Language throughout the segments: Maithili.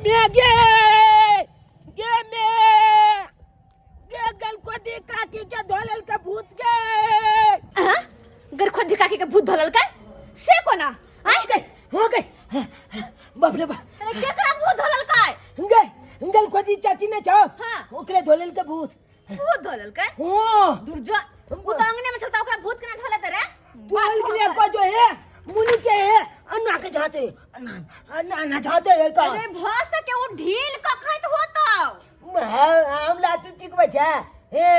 मे गे गे मे गे गलकोदी काकी के धोलल के भूत गे। हाँ? गरखोदी काकी के भूत धोलल के से कोना? हो गए हो गए, बाप रे बाप। अरे केकरा भूत धोलल के? गे गलकोदी चाची ने छो। हाँ। ओकरे धोलल के भूत। भूत धोलल के? हाँ। दुर्जो उ तो अंगने में चलता, ओकरा भूत केना धोलत रे? धोलल के लिए को जो है मुनि के है अन्ना के जाते अन्ना अन्ना अन्ना जाते है का। अरे भ सके उ ढील कखैत होतौ। हम लातू चिक बचा हे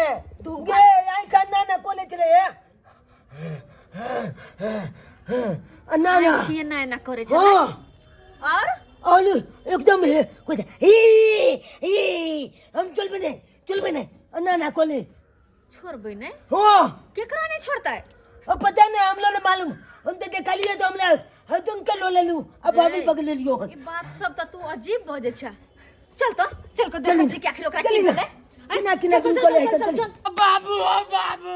तू गे आई खाना ना कोले चले हे अन्ना ना ये ना ना करे छे। हाँ। और और एकदम है कुछ ही ही हम चल बने चल बने अन्ना ना कोले छोड़बै ने। हाँ। केकरा नहीं छोड़तै? अब पता नहीं हम लोग ने मालूम, हम तो देखा लिए तो हम लोग हम तुम के लो ले लूं अब अभी पकड़ ले लियो। ई बात सब त तू अजीब बजै छ। चल तो चल के चली देखै छी कि आखिर ओकरा चली की ना। भेलै। किना किना चल, तुम चल, कोले चल, चल चल, चल। चल। बाबू ओ बाबू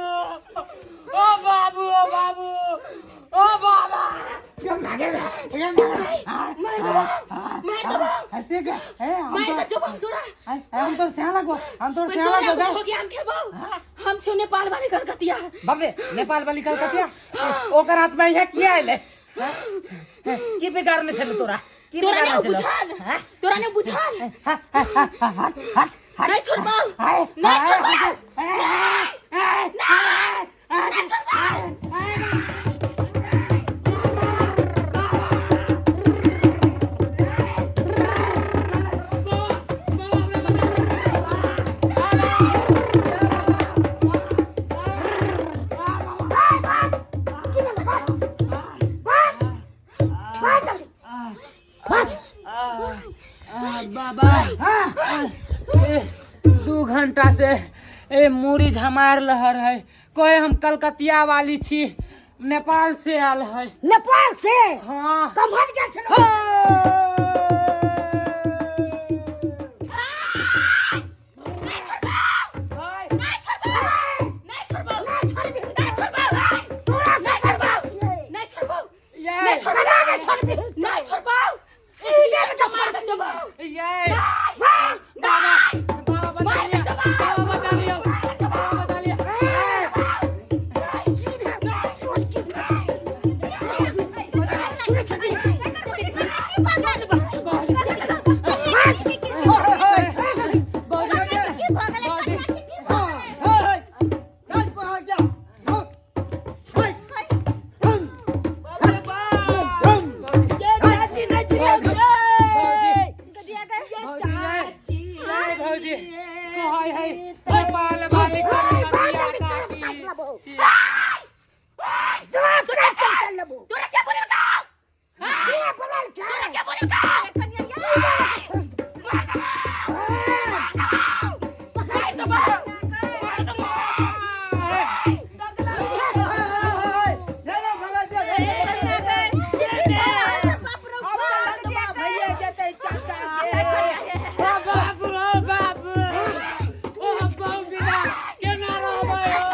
ओ बाबू ओ बाबू ओ बाबा ऐसे के ए हम मैं तो तो जब तोरा हम तो स्याह लगो, हम तो मैं स्याह तोरा लगो। हो गया हम खेबो हम छो नेपाल वाली कलकतिया। बाप रे नेपाल वाली कलकतिया ओकर हाथ में यह किया आइले? की बिगाड़ने छल तोरा? की तोरा ने बिगाड़ने छल? बुझाल तोरा ने बुझाल। हट हट। नहीं छोड़बो नहीं छोड़बो नहीं छोड़बो। बाबा 2 घंटा से ए मूरी झमार लहर है, कहे हम कलकतिया वाली छी, नेपाल से आल है। नेपाल से? हाँ। कमहर गेल छलो? नहीं छोड़बो नहीं छोड़बो नहीं छोड़बो नहीं छोड़बो तोरा से नहीं छोड़बो ये कना नहीं छोड़बी? नहीं छोड़बो सीधे में मार के जबो। ये बाबा बाबा बता लिया, बाबा बता लिया, बाबा बता लिया। सीधे छोड़ के तोरा छोड़बी? ये चाची नहीं चिल्ला भौजी ये भौजी कहै है नेपाल वाली कलकतिया काकी छी। तोरा क्या बोले का? तोरा क्या बोले का? मार दो मार दो। भैया जते चाचा के ओ बाबू ओ बाबू ओ बाबू बिना केना रहबै ओ?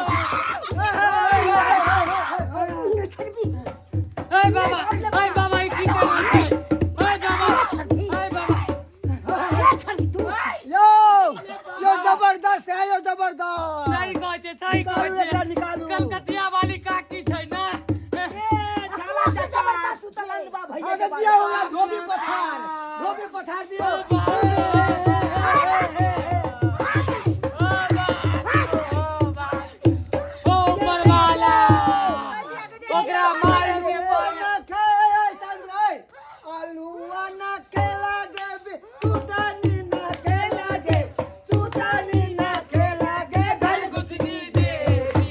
ए बाबा ए बाबा ई की करै छै? ए बाबा ए बाबा यो यो जबरदस्त है, यो जबरदस्त। सही कहै छै सही कहै निकालू एकरा छै। निकालू। कलकतिया वाली काकी छै ना। अरे दिया होला धोबी पछाड़, धोबी पछाड़ दियो। ओ बाबू ओ बाबू ओ ऊपर वाला ओकरा मारे के पड़े। आलूआ ना खेला देबी सुतानी ना खेला गे, सुतानी ना खेला गे घर गुजनी देवी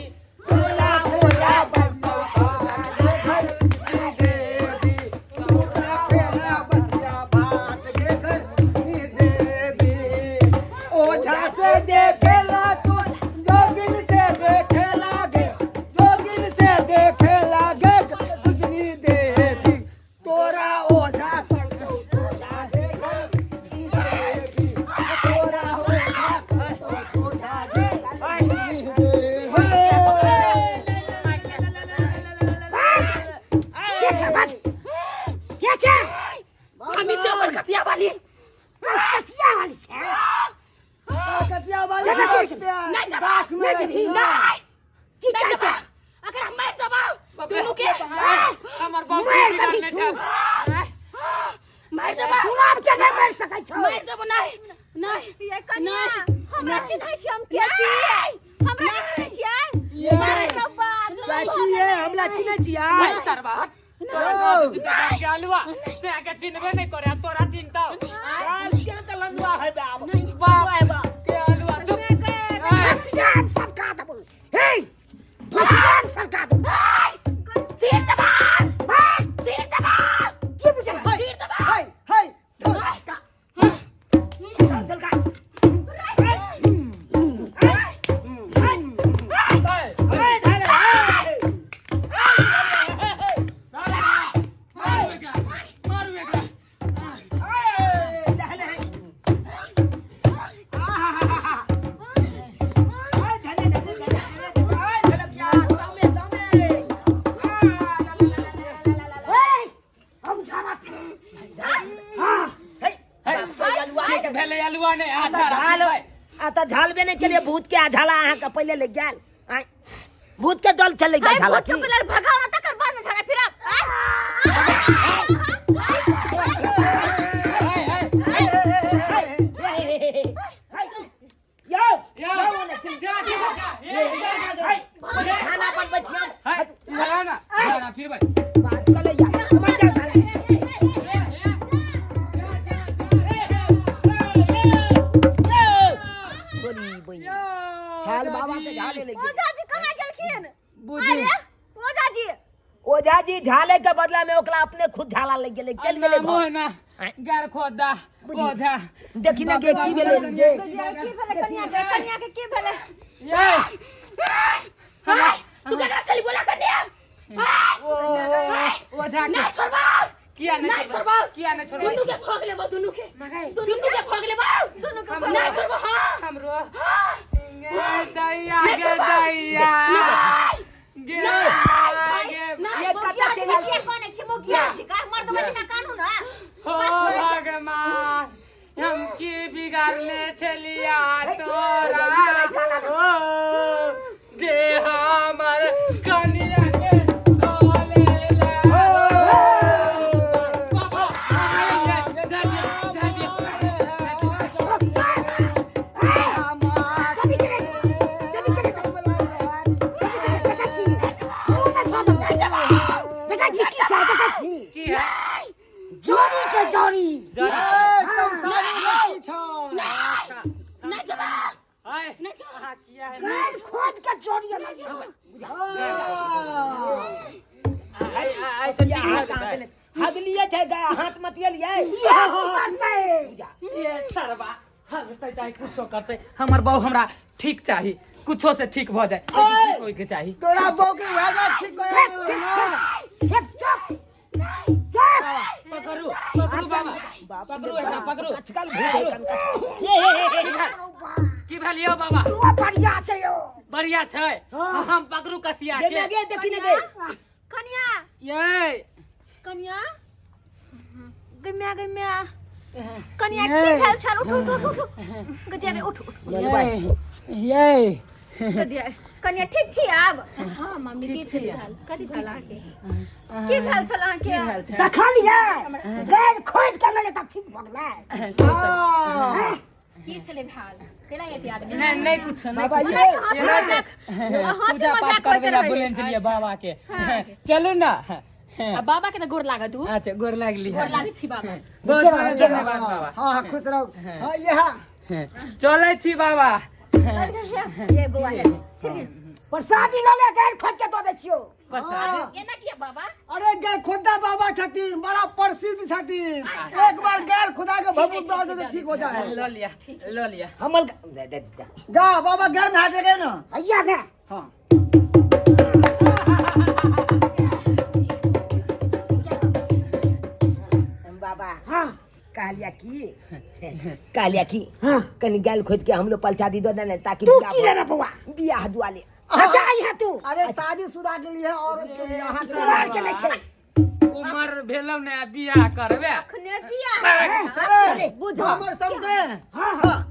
तोरा खोला बसिया भात गे घर नी देवी, तोरा खेला बसिया भात गे घर नी कलकतिया वाली छै। कलकतिया वाली चल, चल, छै, नहीं जबा, गाछ में नहीं जेबही। नहीं की नहीं चाहते? जबा। अगर हम मार देबा दुनू के हमर बाप मार बिगाड़ने देबही छै। तू। मार देबा। तोरा आब के नहि मारि सकै छौ। मार देबो। नहीं नहीं ये कनिया, नहीं, हमरा नहीं। चिन्है छी हम के छी? हमरा नहि चिन्है छियै? ये। बाबा, चाची ये हमरा चिन्है छियै? अरे सरवा, तोरा गाँव से बाप के आलुआ से आके चिन्हबे नहीं करे, आ तोरा चिन्हतौ? चल के त लंदुआ है बाप, बाप है बाप के आलुआ चुप। भसियान सरका देबो। हे, भसियान सरका देबो। चीर देबा, भाग। चीर देबा। की बुझल? चीर देबा। है है धोसका। चल का। ए धारे। मारू एकरा, मारू एकरा। ए दहले है। ए धने धने धने ए झलकिया तामे तामे आ ला ला ला ला ला। हे, हम झाड़ा। हाँ। हे बाप के आलुआ। के भेलै आलुआ नहि आ आता झाल आता झालबे नहीं के लिए भूत के झाला अहाँ के पहले ले गेल। आय, भूत के दल चले गेल हाय, झाला भूत के की पहले भगाओ ना, तकर बाद में झाड़ा फिरब। है है। यो। यो, जा जा जा, ये हाय, खाना बनबै छियै। है, इधर आ ना, इधर आ फिर भाई। बात कर ले जा, मर जा झाला। बोली बोली झाल बाबा के झाले ले गेल। ओझा जी कहाँ गेलखिन? बुझी। अरे ओझा जी। ओझा जी झाले के बदला में ओकरा अपने खुद झाला लग गेलै, चल गेलै नामो घर। है ना गैर खोदा ओझा। देखी ना गे की भेलै गे। की भेलै कनिया के? कनिया के की भेलै? ये तू केकरा छली बोला कन्या? ओझा के ना छोड़बा। किया नहीं? ना छोड़बा। किया नहीं छोड़बा? दुनू के भोग लेबो, दुनू के, दुनू के भोग लेबो। दुनू के। ना छोड़बो। हां। हमरो गे दैया, नहीं गे छोड़बा। दैया, गे गे। नहीं, ये मोगिया कतऽ छी, चलि आयल किया छी? कनै छी? मोगिया छी का? मर्द बजी ना कानू ना। हो भगवान, हम की बिगाड़ने छलिया तोरा ओ जे हमर कनिया के तोले ला। बाबा, धन्य धन्य। कभी करे, जब करे, कभी करे। देखै छी, मुँह में धऽ देबै। देखै छी की छै? देखै छी? की है? जोड़ी छै, जोड़ी। जरा। संसारी लड़की छ। ना जबा। हाय, अहाँ किया है? गाल खोद के जोड़ी अनै छै। ऐसे ठीक लगता है। हगलिए छै गा, हाथ मतियलिए। इएह की करतै? ये सरवा हगतै चाहे कुछो करतै, हमर बहू हमरा ठीक चाही, कुछो से ठीक भऽ जाए ठीक होइके चाही। तोरा बहू के वएह बात ठीक करे ना। चुप चुप चुप। पकड़ू, पकड़ू बाबा, पकड़ू एकरा, पकड़ू। कचकल भूत है कन कचकल। ये ये ये ये। की भेल यौ बाबा? ओ बढ़िया छै यौ। बढ़िया छै। हम पकड़ू कसिया गे के। ना गे, देखी ना गे। कनिया। ये। कनिया, गै म्या, गै म्या, कनिया की भेल छल? उठू उठू उठू उठू गदिया गे, उठ उठ। ये ये। गदिया कनिया, ठीक छी आब? हाँ मम्मी, की छलै भेल? कथी भेल अहाँके? की भेल छल अहाँके? की भेल छै? देखलियै, गाल खोद के अनलियै तब ठीक भऽ गेलै। की छलै भेल? केना एते आदमी? नहीं नहीं, कुछ नहीं। बाबा कुछ ये हँसी मजाक, हँसी पूजा पाठ मजाक करबै होइत ला रहै। बोलेने छलियै बाबा के, चलू ना। आ बाबा के तऽ गोर लागत उ। अच्छा, गोर लागली। गोर लागै छी बाबा। बहुत बहुत धन्यवाद बाबा। हाँ हाँ, खुश रहो। हाँ, ये हाँ। चलै छी बाबा। ये बौआ हे, ठीक है। प्रसादी लऽ ले, गाल खोद के दऽ दै छियौ। हाँ। एना किया बाबा? अरे गाय खुदा बाबा छथिन, बड़ा प्रसिद्ध छथिन। एक बार गाय खुदा के भभूत दऽ दे तऽ ठीक हो जाए। लऽ लिअ, लऽ लिअ। हमर दे दे जा। जा बाबा, गाय में हाथ लगे ना। हैया ने। हाँ। बाबा। हाँ। कहलिया की, कहलिया की हाँ। कनी गाल खोद के हमलो पलचादी दो ने ताकि तू बियाह की लेबे बौआ? बियाह दुआले। अच्छा, आई है तू। अरे शादी शुदा के लिए, औरत के लिए, अहाँ के कुमार के नहि छै। उमर भेलौ ने आ बियाह करबे। अखने बियाह चले बुझो। हमर समझे। हाँ हाँ।